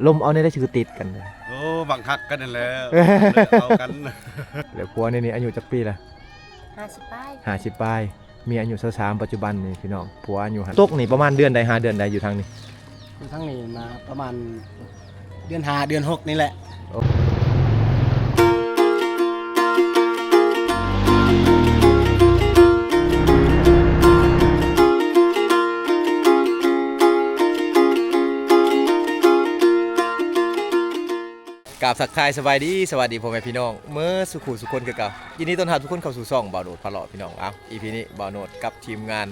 ລົມເອົາແນວໃດຄືຕິດກັນ? ໂອ້ ບັງຄັກກັນນັ້ນແຫຼະ ເອົາກັນ. ແລ້ວຜົວນີ້ ນີ້ອາຍຸຈັກປີລະ? ຫ້າສິບປາຍ ຫ້າສິບປາຍ. ເມຍອາຍຸຊາວສາມປັດຈຸບັນນີ້ພີ່ນ້ອງ. ຜົວຢູ່ຫັ້ນ ຕົກນີ້ປະມານເດືອນໃດຫາເດືອນໃດຢູ່ທາງນີ້? ຢູ່ທາງນີ້ນະ ປະມານເດືອນຫ້າເດືອນຫົກນີ້ແຫຼະ. ກາບທັກທາຍສະບາຍດີ ສະຫວັດດີພໍ່ແມ່ພີ່ນ້ອງເໝິດສູ່ຄູ່ສູ່ຄົນຄືເກົ່າ. ຍິນດີຕ້ອນຮັບທຸກຄົນເຂົ້າສູ່ຊ່ອງບ່າວໂນດພາເລາະພີ່ນ້ອງ. ເອົາ ອີພີນີ້ບ່າວໂນດກັບທີມງານ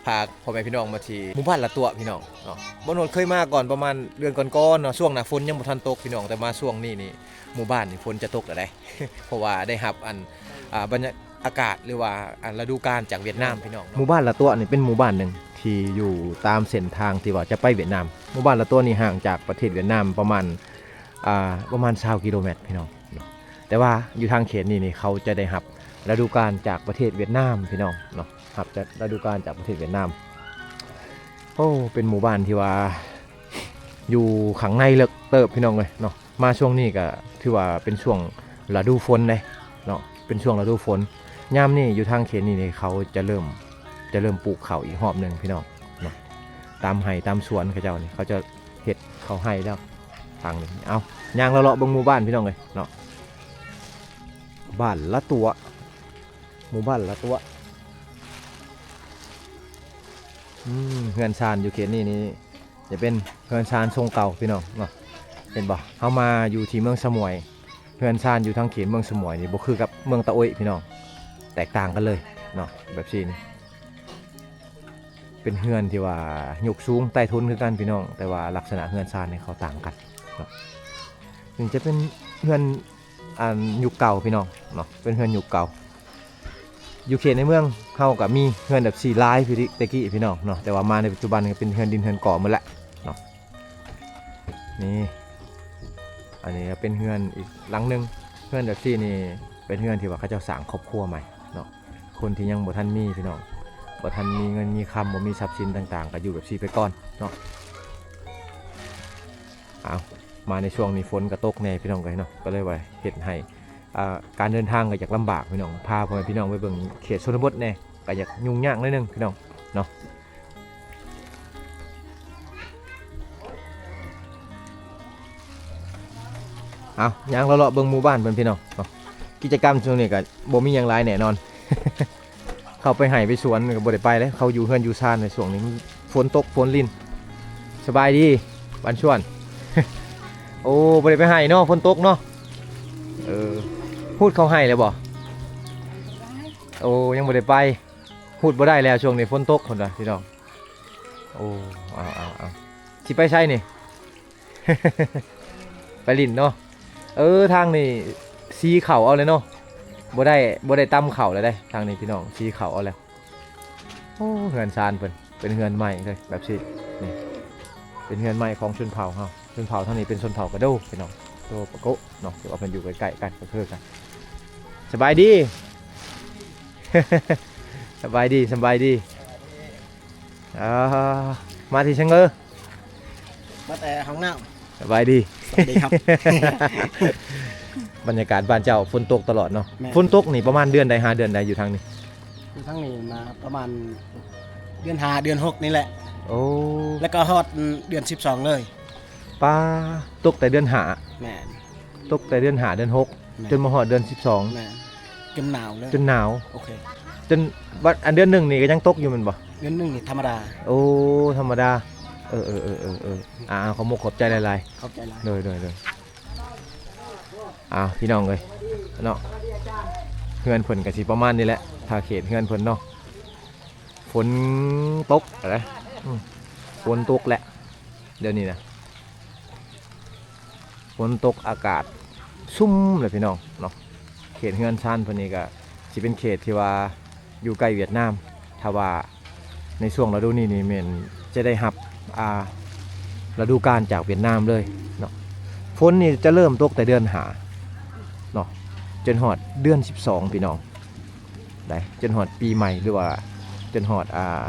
ພາພໍ່ແມ່ພີ່ນ້ອງມາທີ່ໝູ່ບ້ານລະຕົວະພີ່ນ້ອງເນາະ. ບ່າວໂນດເຄີຍມາກ່ອນປະມານເດືອນກ່ອນໆເນາະ ຊ່ວງໜ້າຝົນຍັງບໍ່ທັນຕົກພີ່ນ້ອງ ແຕ່ມາຊ່ວງນີ້ນີ້ ໝູ່ບ້ານນີ້ຝົນຈະຕົກແລ້ວໃດ ເພາະວ່າໄດ້ຮັບອັນ ອ່າ ບັນຍາ ອາກາດ ຫຼືວ່າ ອ່າ ລະດູການຈາກຫວຽດນາມພີ່ນ້ອງເນາະ. ໝູ່ບ້ານລະຕົວະນີ້ເປັນໝູ່ບ້ານໜຶ່ງທີ່ຢູ່ຕາມເສັ້ນທາງທີ່ວ່າຈະໄປຫວຽດນາມ. ໝູ່ບ້ານລະຕົວະນີ້ຫ່າງຈາກປະເທດຫວຽດນາມປະມານ ອ່າ ປະມານຊາວກິໂລແມັດພີ່ນ້ອງເນາະ. ແຕ່ວ່າຢູ່ທາງເຂດນີ້ນີ້ ເຂົາຈະໄດ້ຮັບລະດູການຈາກປະເທດຫວຽດນາມພີ່ນ້ອງເນາະ ຮັບຈາກລະດູການຈາກປະເທດຫວຽດນາມ. ໂອ້ ເປັນໝູ່ບ້ານທີ່ວ່າຢູ່ຂ້າງໃນເລິກເຕີບພີ່ນ້ອງເອີຍເນາະ. ມາຊ່ວງນີ້ກະຖືວ່າເປັນຊ່ວງລະດູຝົນເດ້ເນາະ ເປັນຊ່ວງລະດູຝົນ. ຍາມນີ້ຢູ່ທາງເຂດນີ້ນີ້ ເຂົາຈະເລີ່ມ ຈະເລີ່ມປູກເຂົ້າອີກຮອບໜຶ່ງພີ່ນ້ອງເນາະ. ຕາມໄຮ່ຕາມສວນເຂົາເຈົ້ານີ້ ເຂົາຈະເຮັດເຂົ້າໄຮ່ແລ້ວທາງນີ້. ເອົາ ຍ່າງເລາະໆເບິ່ງໝູ່ບ້ານພີ່ນ້ອງເອີຍເນາະ. ບ້ານລະຕົວະ ໝູ່ບ້ານລະຕົວະ. ອືມ ເຮືອນຊານຢູ່ເຂດນີ້ນີ້ ຈະເປັນເຮືອນຊານຊົງເກົ່າພີ່ນ້ອງເນາະ. ເຫັນບໍ່ ເຮົາມາຢູ່ທີ່ເມືອງສະໝວຍ ເຮືອນຊານຢູ່ທາງເຂດເມືອງສະໝວຍນີ້ບໍ່ຄືກັບເມືອງຕາໂອ້ຍພີ່ນ້ອງ ແຕກຕ່າງກັນເລີຍເນາະ. ແບບຊີ້ນີ້ ເປັນເຮືອນທີ່ວ່າຍົກສູງໃຕ້ທຸນຄືກັນພີ່ນ້ອງ ແຕ່ວ່າລັກສະນະເຮືອນຊານນີ້ເຂົາຕ່າງກັນເນາະ. ນີ້ຈະເປັນເຮືອນ ອັນຍຸກເກົ່າພີ່ນ້ອງເນາະ ເປັນເຮືອນຍຸກເກົ່າ. ຢູ່ເຂດໃນເມືອງເຮົາກະມີເຮືອນແບບຊີ້ຫຼາຍແຕ່ກີ້ພີ່ນ້ອງເນາະ ແຕ່ວ່າມາໃນປັດຈຸບັນກະເປັນເຮືອນດິນເຮືອນກໍ່ໝົດແລ້ວເນາະ. ນີ້ ອັນນີ້ກະເປັນເຮືອນອີກຫຼັງໜຶ່ງ ເຮືອນແບບຊີ້ນີ້ເປັນເຮືອນທີ່ວ່າເຂົາເຈົ້າສ້າງຄອບຄົວໃໝ່ເນາະ. ຄົນທີ່ຍັງບໍ່ທັນມີພີ່ນ້ອງ ບໍ່ທັນມີເງິນມີຄຳ ບໍ່ມີຊັບສິນຕ່າງໆ ກະຢູ່ແບບຊີ້ໄປກ່ອນເນາະ. ເອົາ ມາໃນຊ່ວງນີ້ຝົນກະຕົກແດ່ພີ່ນ້ອງເອີຍເນາະ ກະເລີຍວ່າເຮັດໃຫ້ ອ່າ ການເດີນທາງກະຢາກລຳບາກພີ່ນ້ອງ. ພາພໍ່ແມ່ພີ່ນ້ອງໄປເບິ່ງເຂດຊົນນະບົດແດ່ ກະຢາກຫຍຸ້ງຍາກໜ້ອຍໜຶ່ງພີ່ນ້ອງເນາະ. ເອົາ ຍ່າງເລາະໆເບິ່ງໝູ່ບ້ານເພິ່ນພີ່ນ້ອງເນາະ. ກິດຈະກຳຊ່ວງນີ້ກະບໍ່ມີຫຍັງຫຼາຍແນ່ນອນ ເຂົ້າໄປໄຮ່ໄປສວນກະບໍ່ໄດ້ໄປເລີຍ ເຂົາຢູ່ເຮືອນຢູ່ຊານໃນຊ່ວງນີ້ ຝົນຕົກຝົນລິນ. ສະບາຍດີບ້ານຊວນ. ໂອ້ ບໍ່ໄດ້ໄປໄຮ່ເນາະ ຝົນຕົກເນາະ. ເອີ ຮູດເຂົ້າໄຮ່ແລ້ວບໍ່? ໂອ້ ຍັງບໍ່ໄດ້ໄປ ຮູດບໍ່ໄດ້ແລ້ວ ຊ່ວງນີ້ຝົນຕົກພຸ້ນນະພີ່ນ້ອງ. ໂອ້ ເອົາໆໆ ຊິໄປໃສນີ້? ໄປຫຼິ້ນເນາະ. ເອີ ທາງນີ້ສີເຂົ້າເອົາແລ້ວເນາະ ບໍ່ໄດ້ ບໍ່ໄດ້ຕຳເຂົ້າແລ້ວເດ້ ທາງນີ້ພີ່ນ້ອງ ສີເຂົ້າເອົາແລ້ວ. ໂອ້ ເຮືອນຊານເພິ່ນ ເປັນເຮືອນໃໝ່ເລີຍແບບຊີ້ນີ້ ເປັນເຮືອນໃໝ່ຂອງຊົນເຜົ່າເຮົາ. ຊົນເຜົ່າທາງນີ້ເປັນຊົນເຜົ່າກະໂດພີ່ນ້ອງ ໂດປະໂກະເນາະ ທີ່ວ່າເພິ່ນຢູ່ໃກ້ໆກັນກະຄືກັນ. ສະບາຍດີ ສະບາຍດີ ສະບາຍດີ. ອ່າ ມາທີ່ເຊີງເອີ? ມາແຕ່ຫ້ອງນ້ຳ. ສະບາຍດີ ສະຫວັດດີຄັບ. ບັນຍາກາດບ້ານເຈົ້າຝົນຕົກຕະຫຼອດເນາະ. ແມ່ນ. ຝົນຕົກນີ້ປະມານເດືອນໃດຫາເດືອນໃດຢູ່ທາງນີ້? ຢູ່ທາງນີ້ນະ ປະມານເດືອນຫ້າເດືອນຫົກນີ້ແຫຼະ. ໂອ້ ແລ້ວກະຮອດເດືອນສິບສອງເລີຍ. ປາ ຕົກແຕ່ເດືອນຫ້າ. ແມ່ນ. ຕົກແຕ່ເດືອນຫ້າເດືອນຫົກ ແມ່ນ ຈົນມາຮອດເດືອນສິບສອງ. ແມ່ນ. ຈົນໜາວເລີຍ ຈົນໜາວ. ໂອເຄ ຈົນ ອັນເດືອນໜຶ່ງນີ້ກະຍັງຕົກຢູ່ແມ່ນບໍ່? ເດືອນໜຶ່ງນີ້ທຳມະດາ. ໂອ້ ທຳມະດາ. ເອີໆໆໆ ອ່າ ຂອບມຸກຂອບໃຈຫຼາຍໆ. ຂອບໃຈຫຼາຍ. ໂດຍໆໆ. ອ້າວ ພີ່ນ້ອງເອີຍເນາະ ເຮືອນເພິ່ນກະຊິປະມານນີ້ແຫຼະ ຖ້າເຂດເຮືອນເພິ່ນເນາະ. ຝົນຕົກແຫຼະ ອືມ ຝົນຕົກແຫຼະ ດຽວນີ້ນະ ຝົນຕົກອາກາດຊຸ່ມແຫຼະພີ່ນ້ອງເນາະ. ເຂດເຮືອນຊານເພິ່ນນີ້ກະຊິເປັນເຂດທີ່ວ່າຢູ່ໃກ້ຫວຽດນາມ ຖ້າວ່າ ໃນຊ່ວງລະດູນີ້ນີ້ແມ່ນຈະໄດ້ຮັບ ອ່າ ລະດູການຈາກຫວຽດນາມເລີຍເນາະ. ຝົນນີ້ຈະເລີ່ມຕົກແຕ່ເດືອນຫ້າ ເນາະ ຈົນຮອດເດືອນສິບສອງ ພີ່ນ້ອງ ໄດ້ ຈົນຮອດປີໃໝ່ ຫຼືວ່າຈົນຮອດ ອ່າ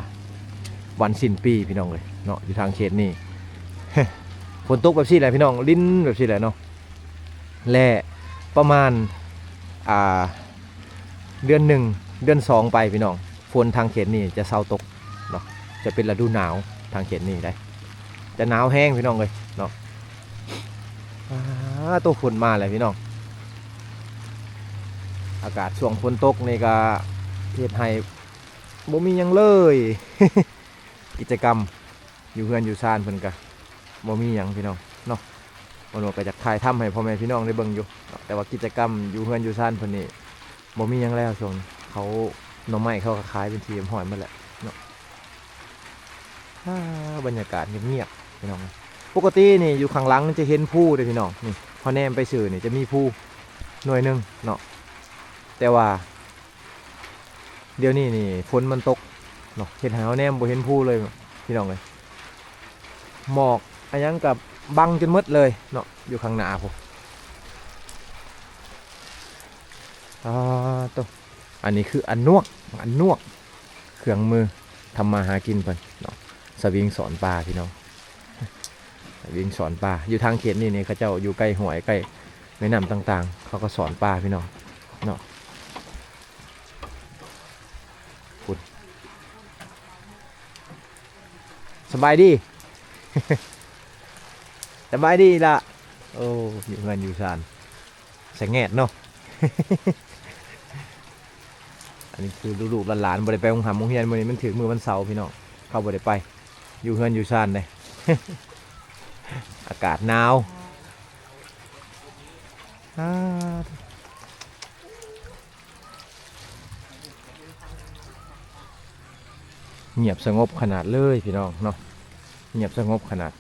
ວັນສິ້ນປີ ພີ່ນ້ອງເອີຍເນາະ ຢູ່ທາງເຂດນີ້ ຝົນຕົກແບບຊີ້ແຫຼະ ພີ່ນ້ອງ ລິນແບບຊີ້ແຫຼະເນາະ ແລະ ປະມານ ອ່າ ເດືອນໜຶ່ງ ເດືອນສອງໄປ ພີ່ນ້ອງ ຝົນທາງເຂດນີ້ຈະເຊົາຕົກເນາະ ຈະເປັນລະດູໜາວທາງເຂດນີ້ໄດ໋ ຈະໜາວແຮງ ພີ່ນ້ອງເອີຍເນາະ. ອາ ໂຕ ຝົນມາແລ້ວ ພີ່ນ້ອງ ອາກາດຊ່ວງຝົນຕົກນີ້ກະເຮັດໃຫ້ບໍ່ມີຫຍັງເລີຍ ກິດຈະກຳຢູ່ເຮືອນຢູ່ຊານເພິ່ນກະບໍ່ມີຫຍັງ ພີ່ນ້ອງເນາະ. ບ່າວໂນດກະຢາກຖ່າຍທຳໃຫ້ພໍ່ແມ່ພີ່ນ້ອງໄດ້ເບິ່ງຢູ່ເນາະ ແຕ່ວ່າກິດຈະກຳຢູ່ເຮືອນຢູ່ຊານເພິ່ນນີ້ບໍ່ມີຫຍັງແລ້ວຊ່ວງນີ້ ເຂົາ ໜໍ່ໄມ້ເຂົາກະຂາຍເປັນທີ່ຮຽບຮ້ອຍໝົດແລ້ວເນາະ. ອາ ບັນຍາກາດງຽບໆ ພີ່ນ້ອງ ປົກກະຕິນີ້ຢູ່ຂ້າງຫຼັງຈະເຫັນພູເດ້ ພີ່ນ້ອງ ນີ້ ພໍແນມໄປຊື່ນີ້ຈະມີພູໜ່ວຍໜຶ່ງເນາະ ແຕ່ວ່າດຽວນີ້ນີ້ຝົນມັນຕົກເນາະ ເຮັດໃຫ້ເຮົາແນມບໍ່ເຫັນພູເລີຍ ພີ່ນ້ອງເອີຍ ໝອກອາຫຍັງກະບັງຈົນໝົດເລີຍເນາະ ຢູ່ຂ້າງໜ້າພຸ້ນ. ອາ ໂຕ ອັນນີ້ຄືອານວກ ອານວກ ເຄື່ອງມືທຳມາຫາກິນເພິ່ນເນາະ ສະວິງສອນປາ ພີ່ນ້ອງ ສະວິງສອນປາ ຢູ່ທາງເຂດນີ້ນີ້ ເຂົາເຈົ້າຢູ່ໃກ້ຫ້ວຍ ໃກ້ແມ່ນ້ຳຕ່າງໆ ເຂົາກໍສອນປາ ພີ່ນ້ອງເນາະ. ພຸ້ນ ສະບາຍດີ ສະບາຍດີລະ ໂອ້ ຢູ່ເຮືອນຢູ່ຊານ ສະແງດເນາະ. ອັນນີ້ຄືລູກໆຫຼານໆບໍ່ໄດ້ໄປໂຮງຮ່ຳໂຮງຮຽນ ມື້ນີ້ມັນຖືກມື້ວັນເສົາ ພີ່ນ້ອງ ເຂົາບໍ່ໄດ້ໄປ ຢູ່ເຮືອນຢູ່ຊານເດ້ ອາກາດໜາວ ອາ ງຽບສະຫງົບຂະໜາດເລີຍ ພີ່ນ້ອງເນາະ ງຽບສະຫງົບຂະໜາດ.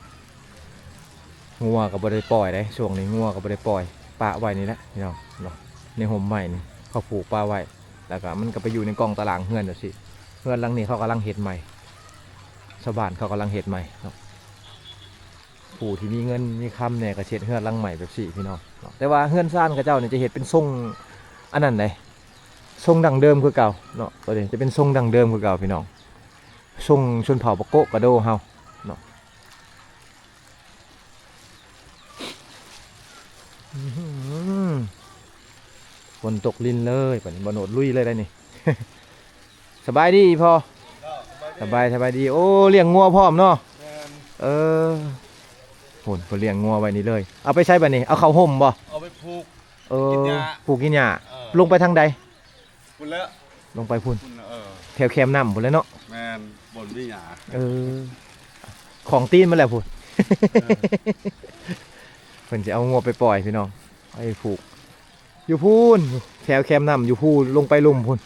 ງົວກໍບໍ່ໄດ້ປ່ອຍເດ້ ຊ່ວງນີ້ງົວກໍບໍ່ໄດ້ປ່ອຍ ປະໄວ້ນີ້ແຫຼະ ພີ່ນ້ອງເນາະ ໃນຮົ່ມໄມ້ນີ້ ເຂົາຜູກປະໄວ້ ແລ້ວກໍມັນກໍໄປຢູ່ໃນກ່ອງຕາລາງເຮືອນຈັ່ງຊີ້. ເຮືອນຫຼັງນີ້ເຂົາກຳລັງເຮັດໃໝ່ ຊາວບ້ານເຂົາກຳລັງເຮັດໃໝ່ເນາະ. ຜູ້ທີ່ມີເງິນມີຄຳແດ່ກໍຊິເຮັດເຮືອນຫຼັງໃໝ່ແບບຊີ້ ພີ່ນ້ອງເນາະ ແຕ່ວ່າເຮືອນຊານເຂົາເຈົ້ານີ້ຈະເຮັດເປັນຊົງອັນນັ້ນເດ້ ຊົງດັ້ງເດີມຄືເກົ່າເນາະ ໂຕນີ້ຈະເປັນຊົງດັ້ງເດີມຄືເກົ່າ ພີ່ນ້ອງ ຊົງຊົນເຜົ່າປະໂກະກະໂດເຮົາເນາະ. ອືຫື ຝົນຕົກລິນເລີຍ ບາດນີ້ບ່າວໂນດລຸຍເລີຍໄດ໋ນີ້. ສະບາຍດີພໍ່ ສະບາຍ ສະບາຍດີ ໂອ້ ລ້ຽງງົວພ້ອມເນາະ ເອີ ໂຫ ເພິ່ນລ້ຽງງົວໄວ້ນີ້ເລີຍ ເອົາໄປໃສບາດນີ້ ເອົາເຂົ້າຮົ່ມບໍ່ ເອົາໄປຜູກ ເອີ ຜູກກິນຫຍ້າ ເອີ ລົງໄປທາງໃດ ພຸ້ນແຫຼະ ລົງໄປພຸ້ນ ເອີ ແຖວແຄມນ້ຳພຸ້ນແຫຼະເນາະ ແມ່ນ ບ່ອນມີຫຍ້າ ເອີ ຂອງຕີນມັນແຫຼະພຸ້ນ ເອີ ເພິ່ນຊິເອົາງົວໄປປ່ອຍ ພີ່ນ້ອງ ໄປຜູກ ຢູ່ພຸ້ນ ແຖວແຄມນ້ຳ ຢູ່ພູ ລົງໄປລຸ່ມພຸ້ນ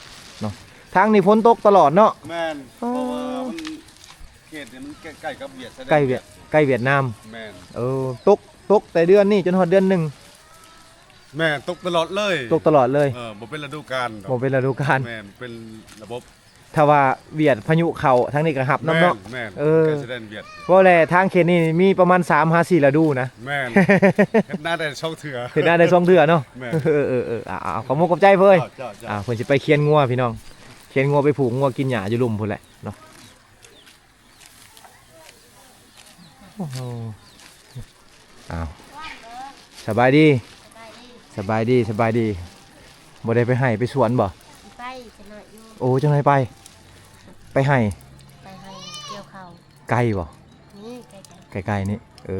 ເນາະ. ທາງນີ້ຝົນຕົກຕະຫຼອດເນາະ ແມ່ນ ເພາະວ່າມັນ ເຂດນີ້ມັນໃກ້ ໃກ້ກັບຫວຽດ ຊາຍແດນ ໃກ້ຫວຽດ ໃກ້ຫວຽດນາມ ແມ່ນ ເອີ ຕົກ ຕົກແຕ່ເດືອນນີ້ຈົນຮອດເດືອນໜຶ່ງ ແມ່ນ ຕົກຕະຫຼອດເລີຍ ຕົກຕະຫຼອດເລີຍ ເອີ ບໍ່ເປັນລະດູການ ບໍ່ເປັນລະດູການ ແມ່ນ ເປັນລະບົບ ຖ້າວ່າຫວຽດພາຍຸເຂົ້າທາງນີ້ກໍຮັບນຳເນາະ ແມ່ນ ເອີ ໃກ້ຊາຍແດນຫວຽດ ເວົ້າແລ້ວທາງເຂດນີ້ມີປະມານສາມຫາສີ່ລະດູນະ ແມ່ນ ເຮັດນາໄດ້ສອງເທື່ອ ເຮັດນາໄດ້ສອງເທື່ອເນາະ ແມ່ນ ເອີໆໆ ອ່າ ຂອບມຸກຂອບໃຈເພິ່ນ ເຈົ້າໆ ອ່າ ເພິ່ນຊິໄປຄຽນງົວພີ່ນ້ອງ ຄຽນງົວໄປຜູກງົວກິນຫຍ້າຢູ່ລຸ່ມພຸ້ນແຫຼະເນາະ. ໂອ້ໂຫ ອ້າວ ສະບາຍດີ ສະບາຍດີ ສະບາຍດີ ບໍ່ໄດ້ໄປໄຮ່ໄປສວນບໍ່? ຊິໄປຈັກໜ້ອຍຢູ່ ໂອ້ ຈັກໜ້ອຍໄປ ໄປໄຮ່ ໄປໄຮ່ກ່ຽວເຂົ້າ ໄກບໍ່? ນີ້ ໃກ້ໆ ໃກ້ໆ ນີ້ ເອີ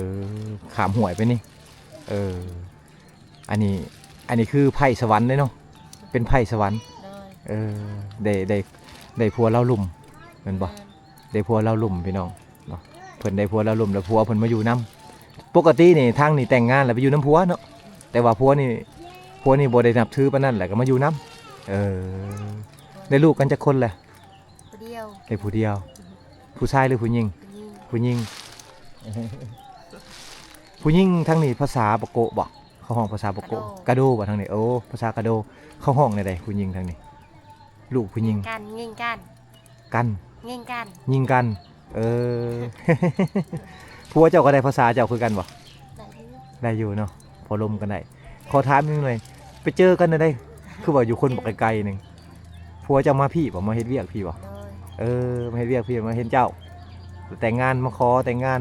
ຂ້າມຫ້ວຍໄປນີ້ ເອີ ອັນນີ້ ອັນນີ້ຄືໄພ້ສະຫວັນເດ້ເນາະ ເປັນໄພ້ສະຫວັນ ໂດຍ ເອີ ໄດ້ ໄດ້ ໄດ້ຜົວລາວລຸ່ມແມ່ນບໍ່? ແມ່ນ ໄດ້ຜົວລາວລຸ່ມພີ່ນ້ອງເນາະ ເພິ່ນໄດ້ຜົວລາວລຸ່ມ ແລ້ວຜົວເພິ່ນມາຢູ່ນຳ ປົກກະຕິນີ້ທາງນີ້ແຕ່ງງານແລ້ວໄປຢູ່ນຳຜົວເນາະ ແຕ່ວ່າຜົວນີ້ ຜົວນີ້ບໍ່ໄດ້ນັບຖືປານນັ້ນ ແລ້ວກໍມາຢູ່ນຳ ເອີ ໄດ້ລູກກັນຈັກຄົນແລ້ວ? ຜູ້ດຽວ ໄດ້ຜູ້ດຽວ ຜູ້ຊາຍຫຼືຜູ້ຍິງ? ຜູ້ຍິງ ຜູ້ຍິງ ຜູ້ຍິງທາງນີ້ພາສາປະໂກະບໍ່? ເຂົາຮ້ອງພາສາປະໂກະ ກະໂດ ກະໂດບໍ່ທາງນີ້? ໂອ້ ພາສາກະໂດ ເຂົາຮ້ອງແນວໃດຜູ້ຍິງທາງນີ້? ລູກຜູ້ຍິງ ຍິງກັນ ຍິງກັນ ກັນ ຍິງກັນ ຍິງກັນ ເອີ ຜົວເຈົ້າກໍໄດ້ພາສາເຈົ້າຄືກັນບໍ່? ໄດ້ຢູ່ ໄດ້ຢູ່ເນາະ ພໍລົມກັນໄດ້ ຂໍຖາມອີກໜ້ອຍ ໄປເຈີກັນແນວໃດ? ຄືວ່າຢູ່ຄົນບັກໄກໆໜຶ່ງ. ຜົວເຈົ້າມາພີ້ບໍ່? ມາເຮັດວຽກພີ້ບໍ່? ໂດຍ ເອີ ມາເຮັດວຽກພີ້ ມາເຫັນເຈົ້າ ແຕ່ງງານ ມາຂໍແຕ່ງງານ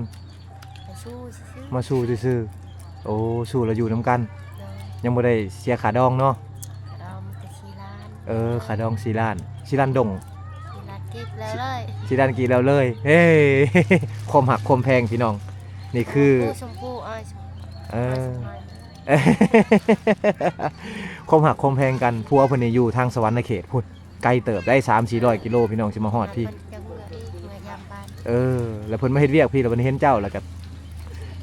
ມາຊູ່ຊື່ໆ ມາຊູ່ຊື່ໆ. ໂອ້ ຊູ່ແລ້ວຢູ່ນຳກັນ. ໂດຍ ຍັງບໍ່ໄດ້ເສຍຄ່າດອງເນາະ? ຄ່າດອງມັນກໍສີ່ລ້ານ. ເອີ ຄ່າດອງສີ່ລ້ານ. ສີ່ລ້ານດົງ? ສີ່ລ້ານກີບແລ້ວເລີຍ. ສີ່ລ້ານກີບແລ້ວເລີຍ. ເອີ ຄວາມຮັກຄວາມແພງພີ່ນ້ອງ ນີ້ຄື ໂອ້ ຊົມພູ ເອີຍ ເອີ ຄວາມຮັກຄວາມແພງກັນ. ຜົວເພິ່ນນີ້ຢູ່ທາງສະຫວັນນະເຂດພຸ້ນ ໄກເຕີບໄດ໋ ສາມສີ່ຮ້ອຍກິໂລ ພີ່ນ້ອງ ຊິມາຮອດພີ້. ເອີ ແລ້ວເພິ່ນມາເຮັດວຽກພີ້ ແລ້ວເພິ່ນເຫັນເຈົ້າ ແລ້ວກໍ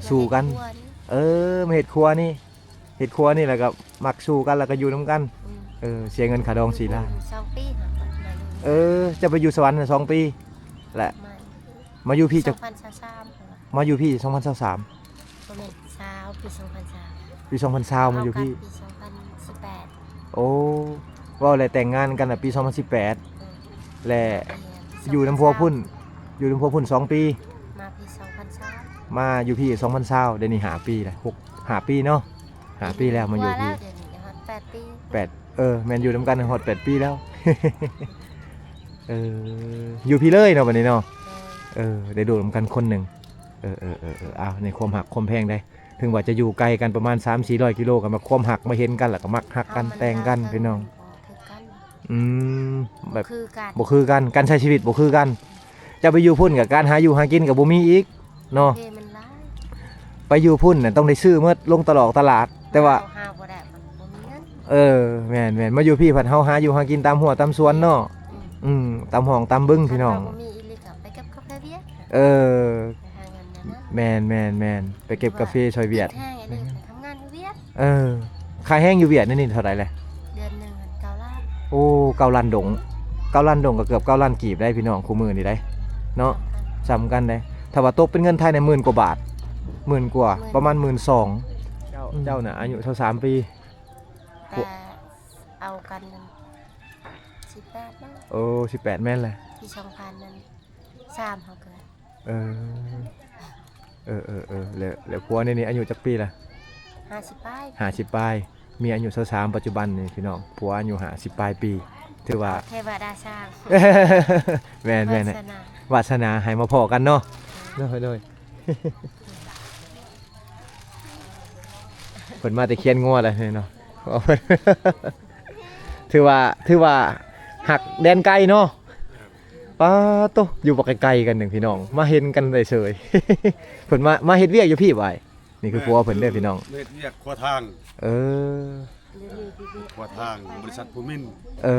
ສູ້ກັນ. ເອີ ມາເຮັດຄົວນີ້ ເຮັດຄົວນີ້ ແລ້ວກໍມັກສູ້ກັນ ແລ້ວກໍຢູ່ນຳກັນ. ອືມ ເອີ ເສຍເງິນຄ່າດອງສີ່ລ້ານ. ອືມ ສອງປີ ເອີ ເຈົ້າໄປຢູ່ສະຫວັນສອງປີແຫຼະ ມາຢູ່ພີ້ຈັກ ສອງພັນຊາວສາມ ມາຢູ່ພີ້ສອງພັນຊາວສາມ. ບໍ່ແມ່ນ ຊາວ ປີສອງພັນຊາວ ປີສອງພັນຊາວມາຢູ່ພີ້. ເຮົາກັບປີສອງພັນສິບແປດ. ໂອ້ ເວົ້າແລ້ວແຕ່ງງານກັນນະປີສອງພັນສິບແປດ ເອີ ແລະ ມາປີ ຢູ່ນຳຜົວພຸ້ນ ສອງພັນຊາວ ຢູ່ນຳຜົວພຸ້ນສອງປີ ມາປີສອງພັນຊາວ ມາຢູ່ພີ້ສອງພັນຊາວ. ດຽວນີ້ຫ້າປີແລ້ວ ຫົກ ຫ້າປີເນາະ ຫ້າປີແລ້ວມາຢູ່ພີ້. ດຽວນີ້ຮອດແປດປີ ແປດ ເອີ ແມ່ນ ຢູ່ນຳກັນຮອດແປດປີແລ້ວ. ເອີ ຢູ່ພີ້ເລີຍເນາະ ບັດນີ້ເນາະ. ເອີ ເອີ ໄດ້ລູກນຳກັນຄົນໜຶ່ງ. ເອີ ເອີ ເອີ ເອີ ອ້າວ ໃນຄວາມຮັກຄວາມແພງໃດ ເຖິງວ່າຈະຢູ່ໄກກັນປະມານສາມສີ່ຮ້ອຍກິໂລ ກໍມາ ຄວາມຮັກມາເຫັນກັນ ແລ້ວກໍມັກຮັກກັນ ແຕ່ງກັນ ພີ່ນ້ອງ. ອືມ ແບບ ບໍ່ຄືກັນ ບໍ່ຄືກັນ ການໃຊ້ຊີວິດບໍ່ຄືກັນ. ເຈົ້າໄປຢູ່ພຸ້ນກໍການຫາຢູ່ຫາກິນກໍບໍ່ມີອີກເນາະ. ເພມັນຫຼາຍ ໄປຢູ່ພຸ້ນນະຕ້ອງໄດ້ຊື້ໝົດ ລົງຕະຫຼອກຕະຫຼາດ ແຕ່ວ່າ ເຮົາຫາບໍ່ໄດ້ ມັນບໍ່ມີເງິນ. ເອີ ແມ່ນໆ ມາຢູ່ພີ້ພັດເຮົາຫາຢູ່ຫາກິນຕາມຮົ້ວຕາມສວນເນາະ. ອືມ ອືມ ຕາມຮ່ອງຕາມບຶງ ພີ່ນ້ອງ. ຄັນວ່າບໍ່ມີອີ່ຫຼີກໍໄປເກັບກາເຟວຽດ. ເອີ ໄປຫາເງິນແນວນັ້ນ. ແມ່ນໆໆ ໄປເກັບກາເຟຊ່ອຍວຽດ ແຮງອັນນີ້ໄປທຳງານຢູ່ວຽດ. ເອີ ຄ່າແຮງຢູ່ວຽດນີ້ເທົ່າໃດແຫຼະ? ເດືອນໜຶ່ງຫັ້ນເກົ້າລ້ານ. ໂອ້ ເກົ້າລ້ານດົງ ເກົ້າລ້ານດົງກໍເກືອບເກົ້າລ້ານກີບໄດ໋ ພີ່ນ້ອງ ຄູ່ມື້ນີ້ໄດ໋ເນາະ. ສ່ຳກັນ ສ່ຳກັນໄດ໋ ຖ້າວ່າຕົກເປັນເງິນໄທນີ້ໝື່ນກວ່າບາດ ໝື່ນກວ່າ ໝື່ນ ປະມານໝື່ນສອງ. ເຈົ້າ ອືມ ເຈົ້ານະອາຍຸຊາວສາມປີ ແຕ່ເອົາກັນສິບແປດເນາະ. ໂອ້ ສິບແປດ ແມ່ນແຫຼະ ປີສອງພັນນັ້ນ ສາມ ເຮົາເກີດ. ເອີ ເອີ ເອີ ເອີ ແລ້ວ ແລ້ວຜົວນີ້ ນີ້ອາຍຸຈັກປີລະ? ຫ້າສິບປາຍ ຫ້າສິບປາຍ. ເມຍອາຍຸຊາວສາມ ປັດຈຸບັນນີ້ ພີ່ນ້ອງ ຜົວອາຍຸຫ້າສິບປາຍປີ. ຖືວ່າເທວະດາສ້າງ. ແມ່ນໆ ວາສະໜາ ວາສະໜາໃຫ້ມາພໍ້ກັນເນາະ. ໂດຍ ໂດຍ ເພິ່ນມາແຕ່ຄຽນງົວແຫຼະເນາະ. ຖືວ່າ ຖືວ່າຮັກແດນໄກເນາະ. ປາໂຕ ຢູ່ບໍ່ໄກໆກັນໜຶ່ງ ພີ່ນ້ອງ ມາເຫັນກັນໄດ້ເສີຍ. ເພິ່ນມາ ມາເຮັດວຽກຢູ່ພີ້ບໍ? ນີ້ຄືຜົວເພິ່ນເດີ ພີ່ນ້ອງ ມາເຮັດວຽກຂົວທາງ. ເອີ ຂົວທາງ ບໍລິສັດພູມິນ. ເອີ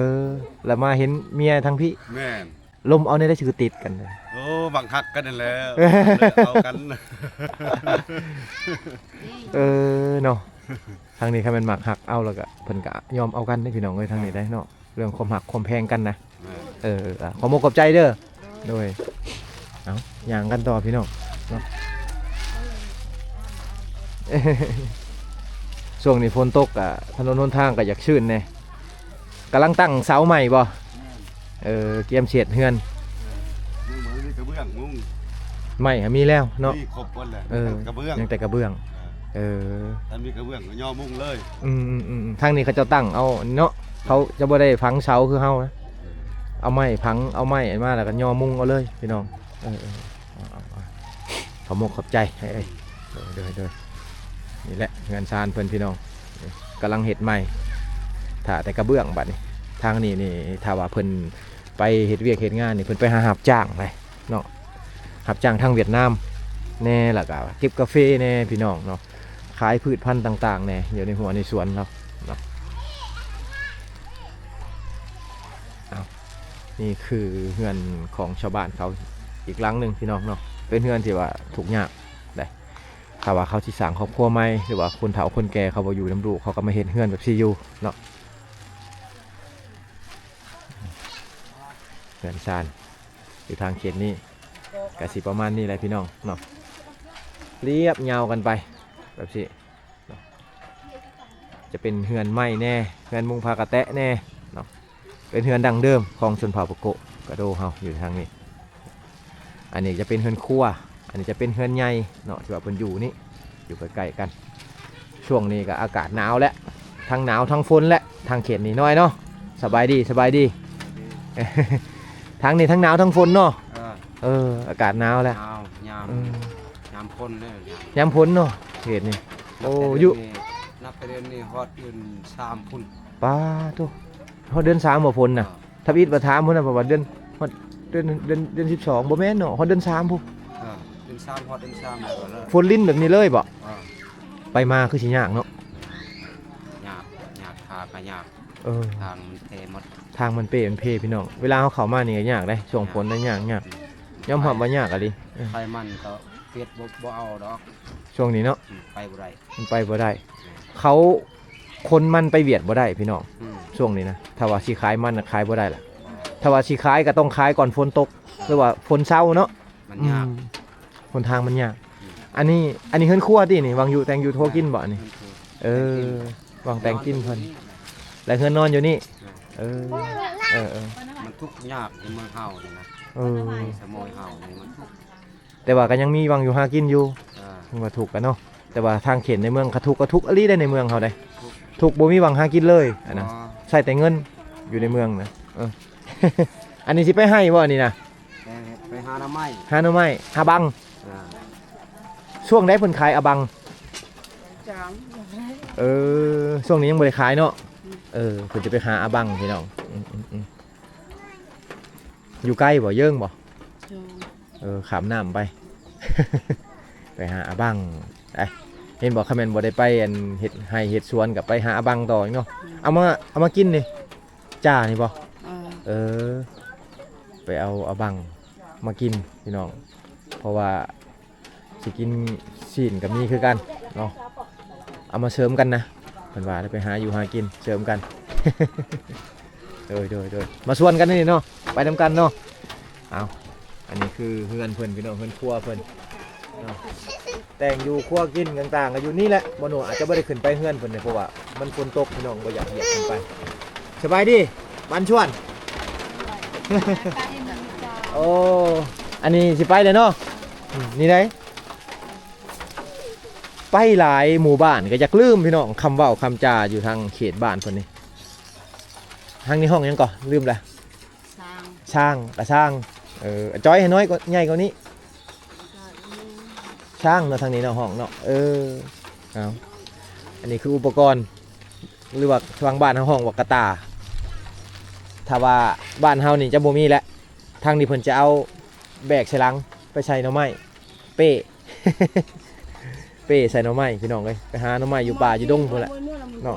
ແລ້ວມາເຫັນເມຍທາງພີ້. ແມ່ນ. ລົມເອົາແນວໃດຄືຕິດກັນ? ໂອ້ ບັກຮັກກັນນັ້ນແຫຼະ ເອົາກັນ. ເອີ ເນາະ ທາງນີ້ຄັນແມ່ນມັກຮັກເອົາແລ້ວກະ ເພິ່ນກະຍອມເອົາກັນເດ້ ພີ່ນ້ອງເອີຍ ທາງນີ້ໄດ໋ເນາະ. ເລື່ອງຄວາມຮັກຄວາມແພງກັນນະ. ແມ່ນ. ເອີ ຂໍມຸກຂອບໃຈເດີ. ໂດຍ ເອົາ ຍ່າງກັນຕໍ່ ພີ່ນ້ອງເນາະ. ຊ່ວງນີ້ຝົນຕົກ ກະຖະໜົນຫົນທາງກະຢາກຊື່ນແດ່. ກຳລັງຕັ້ງເສົາໃໝ່ບໍ່? ແມ່ນ. ເອີ ກຽມຊິເຮັດເຮືອນ. ແມ່ນ ຍັງບໍ່ມີກະເບື້ອງມຸງ. ໄມ້ຫາມີແລ້ວເນາະ. ມີຄົບໝົດແລ້ວ. ເອີ ມີແຕ່ກະເບື້ອງ ຍັງແຕ່ກະເບື້ອງ. ເອີ ເອີ ຖ້າມີກະເບື້ອງກໍຍໍມຸງເລີຍ. ອືມໆໆ ທາງນີ້ເຂົາເຈົ້າຕັ້ງເອົາເນາະ. ເຂົາຈະບໍ່ໄດ້ຝັງເສົາຄືເຮົານະ. ເອີ ເອົາໄມ້ຝັງ ເອົາໄມ້ອັນມາ ແລ້ວກໍຍໍມຸງເອົາເລີຍ ພີ່ນ້ອງ. ເອີໆ ເອົາໆ ຂອບມຸກຂອບໃຈ. ເອີ ໂດຍໆ ນີ້ແຫຼະເຮືອນຊານເພິ່ນ ພີ່ນ້ອງ ກຳລັງເຮັດໃໝ່ ຖ້າແຕ່ກະເບື້ອງ. ບັດນີ້ທາງນີ້ນີ້ ຖ້າວ່າເພິ່ນໄປເຮັດວຽກເຮັດງານນີ້ ເພິ່ນໄປຫາຮັບຈ້າງໄດ໋ເນາະ. ຮັບຈ້າງທາງຫວຽດນາມແດ່ ແລ້ວກະເກັບກາເຟແດ່ ພີ່ນ້ອງເນາະ. ຂາຍພືດພັນຕ່າງໆແດ່ ຢູ່ໃນຮົ້ວໃນສວນເນາະ. ເອົາ ນີ້ຄືເຮືອນຂອງຊາວບ້ານເຂົາອີກຫຼັງໜຶ່ງ ພີ່ນ້ອງເນາະ. ເປັນເຮືອນທີ່ວ່າທຸກຍາກໄດ໋. ຖ້າວ່າເຂົາຊິສ້າງຄອບຄົວໃໝ່ ຫຼືວ່າຄົນເຖົ້າຄົນແກ່ເຂົາບໍ່ຢູ່ນຳລູກ ເຂົາກໍມາເຮັດເຮືອນແບບຊີ້ຢູ່ເນາະ. ເຮືອນຊານຢູ່ທາງເຂດນີ້ ກະຊິປະມານນີ້ແຫຼະ ພີ່ນ້ອງເນາະ. ລຽບຍາວກັນໄປແບບຊີ້ເນາະ. ຈະເປັນເຮືອນໄມ້ແດ່ ເຮືອນມຸງຜ້າກະແຕະແດ່ເນາະ. ເປັນເຮືອນດັ້ງເດີມຂອງຊົນເຜົ່າປາໂກະກະໂດເຮົາຢູ່ທາງນີ້. ອັນນີ້ຈະເປັນເຮືອນຄົວ ອັນນີ້ຈະເປັນເຮືອນໃຫຍ່ເນາະ ທີ່ວ່າເພິ່ນຢູ່ນີ້ ຢູ່ໃກ້ໆກັນ. ຊ່ວງນີ້ກໍອາກາດໜາວແຫຼະ ທັງໜາວທັງຝົນແຫຼະ ທາງເຂດນີ້ນ້ອຍເນາະ. ສະບາຍດີ ສະບາຍດີ. ທາງນີ້ທັງໜາວທັງຝົນເນາະ. ເອີ ເອີ ອາກາດໜາວແຫຼະ. ໜາວຍາມ ອືມ ຍາມຝົນເດີ ຍາມຝົນເນາະ ເຂດນີ້. ໂອ້ ຢູ່ ນັບແຕ່ເດືອນນີ້ຮອດເດືອນສາມພຸ້ນ. ປາໂທ້ ຮອດເດືອນສາມບໍ່ຝົນນະ? ເອີ ທຳອິດວ່າຖາມພຸ້ນນະ ເພາະວ່າເດືອນ ຮອດເດືອນ ເດືອນ ເດືອນສິບສອງ ບໍ່ແມ່ນເນາະ ຮອດເດືອນສາມພຸ້ນ. ເອີ ເດືອນສາມ ຮອດເດືອນສາມແລ້ວກໍເລີກ ຝົນລິນແບບນີ້ເລີຍບໍ? ເອີ ໄປມາຄືຊິຍາກເນາະ. ຍາກ ຍາກ ທາງກໍຍາກ. ເອີ ທາງມັນເພໝົດ ທາງມັນເປມັນເພພີ່ນ້ອງ. ເວລາເຮົາເຂົ້າມານີ້ກໍຍາກເດ້ ຊ່ວງຝົນນະ ຍາກ ຍາກ ຍອມຮັບວ່າຍາກອີ່ຫຼີ. ເອີ ໄປມັນກໍເວຽດບໍ່ ບໍ່ເອົາດອກ ຊ່ວງນີ້ເນາະ. ອືມ ໄປບໍ່ໄດ້ ມັນໄປບໍ່ໄດ້. ເອີ ເຂົາ ຂົນມັນໄປຫວຽດບໍ່ໄດ້ພີ່ນ້ອງ. ອືມ ຊ່ວງນີ້ນະ ຖ້າວ່າຊິຂາຍມັນນະ ຂາຍບໍ່ໄດ້ລະ. ຖ້າວ່າຊິຂາຍກໍຕ້ອງຂາຍກ່ອນຝົນຕົກ ຫຼືວ່າຝົນເຊົາເນາະ. ມັນຍາກ ອືມ ຫົນທາງມັນຍາກ. ອືມ ອັນນີ້ ອັນນີ້ເຮືອນຄົວຕິນີ້ ຫວັງຢູ່ແຕ່ງຢູ່ຄົວກິນບໍອັນນີ້? ເອີ ຫວັງແຕ່ງກິນເພິ່ນ ແລະເຮືອນນອນຢູ່ນີ້. ເອີ ເອີ ເອີ ມັນທຸກຍາກໃນເມືອງເຮົານີ້ນະ. ເອີ ໃນສະໂມຍເຮົານີ້ມັນທຸກ ແຕ່ວ່າກໍຍັງມີຫວັງຢູ່ຫາກິນຢູ່. ເອີ ເຖິງວ່າທຸກກໍເນາະ ແຕ່ວ່າທາງເຂດໃນເມືອງກໍທຸກ ກໍທຸກອີ່ຫຼີເດ້ໃນເມືອງເຮົາເດ້. ທຸກ ທຸກ ບໍ່ມີຫວັງຫາກິນເລີຍອັນນະ. ອໍ ໃຊ້ແຕ່ເງິນຢູ່ໃນເມືອງນະ. ເອີ ອັນນີ້ຊິໄປໄຮ່ບໍ່ອັນນີ້ນະ? ໄປ ໄປຫາໜໍ່ໄມ້ ຫາໜໍ່ໄມ້ ຫາບັງ. ເອີ ຊ່ວງໃດເພິ່ນຂາຍອະບັງ? ຈາມ ເອີ ຊ່ວງນີ້ຍັງບໍ່ໄດ້ຂາຍເນາະ. ອືມ ເອີ ເພິ່ນຈະໄປຫາອະບັງພີ່ນ້ອງ. ອືມ ຢູ່ໃກ້ບໍ່ ເຢິງບໍ່? ເອີ ຂ້າມນ້ຳໄປ ໄປຫາອະບັງ. ເອີ ເຫັນບໍ່ ຄັນແມ່ນບໍ່ໄດ້ໄປອັນເຮັດໄຮ່ເຮັດສວນກໍໄປຫາອະບັງຕໍ່ອີກເນາະ. ອືມ ເອົາມາ ເອົາມາກິນນີ້ ຈ້ານີ້ບໍ່? ເອີ ເອີ ໄປເອົາອະບັງມາກິນພີ່ນ້ອງ ເພາະວ່າ ຊິກິນຊີ້ນກໍມີຄືກັນເນາະ ເອົາມາເສີມກັນນະ ເພິ່ນວ່າໄປຫາຢູ່ຫາກິນເສີມກັນ. ໂດຍ ໂດຍ ໂດຍ ມາຊວນກັນນີ້ເນາະ ໄປນຳກັນເນາະ. ເອົາ ອັນນີ້ຄືເຮືອນເພິ່ນພີ່ນ້ອງ ເຮືອນຄົວເພິ່ນເນາະ ແຕ່ງຢູ່ຄົວກິນຕ່າງໆ ກໍຢູ່ນີ້ແຫຼະ. ບໍ່ໜູອາດຈະບໍ່ໄດ້ຂຶ້ນໄປເຮືອນເພິ່ນເດ້ ເພາະວ່າມັນຝົນຕົກພີ່ນ້ອງ ບໍ່ຢາກຫຽບຂຶ້ນໄປ. ສະບາຍດີ ບ້ານຊວນ. ໂອ້ ອັນນີ້ຊິໄປແລ້ວເນາະ. ອືມ ນີ້ໃດ ໄປຫຼາຍໝູ່ບ້ານກໍຢາກລືມພີ່ນ້ອງ ຄຳເວົ້າຄຳຈາຢູ່ທາງເຂດບ້ານເພິ່ນນີ້. ທາງນີ້ຫ້ອງຫຍັງກໍລືມລະ? ຊ້າງ ຊ້າງ ກະຊ້າງ. ເອີ ຈອຍໃຫ້ນ້ອຍກວ່າ ໃຫຍ່ກວ່ານີ້. ຊ້າງເນາະ ທາງນີ້ເນາະ ຫ້ອງເນາະ. ເອີ ເອົາ ອັນນີ້ຄືອຸປະກອນ ຫຼືວ່າທາງບ້ານເຮົາຮ້ອງວ່າກະຕ່າ. ຖ້າວ່າບ້ານເຮົານີ້ຈະບໍ່ມີແຫຼະ ທາງນີ້ເພິ່ນຈະເອົາແບກໃສ່ຫຼັງໄປໃສ່ໜໍ່ໄມ້ ເປ້ ເປ້ໃສ່ໜໍ່ໄມ້ພີ່ນ້ອງເອີຍ. ໄປຫາໜໍ່ໄມ້ຢູ່ປ່າຢູ່ດົງພຸ້ນແຫຼະເນາະ.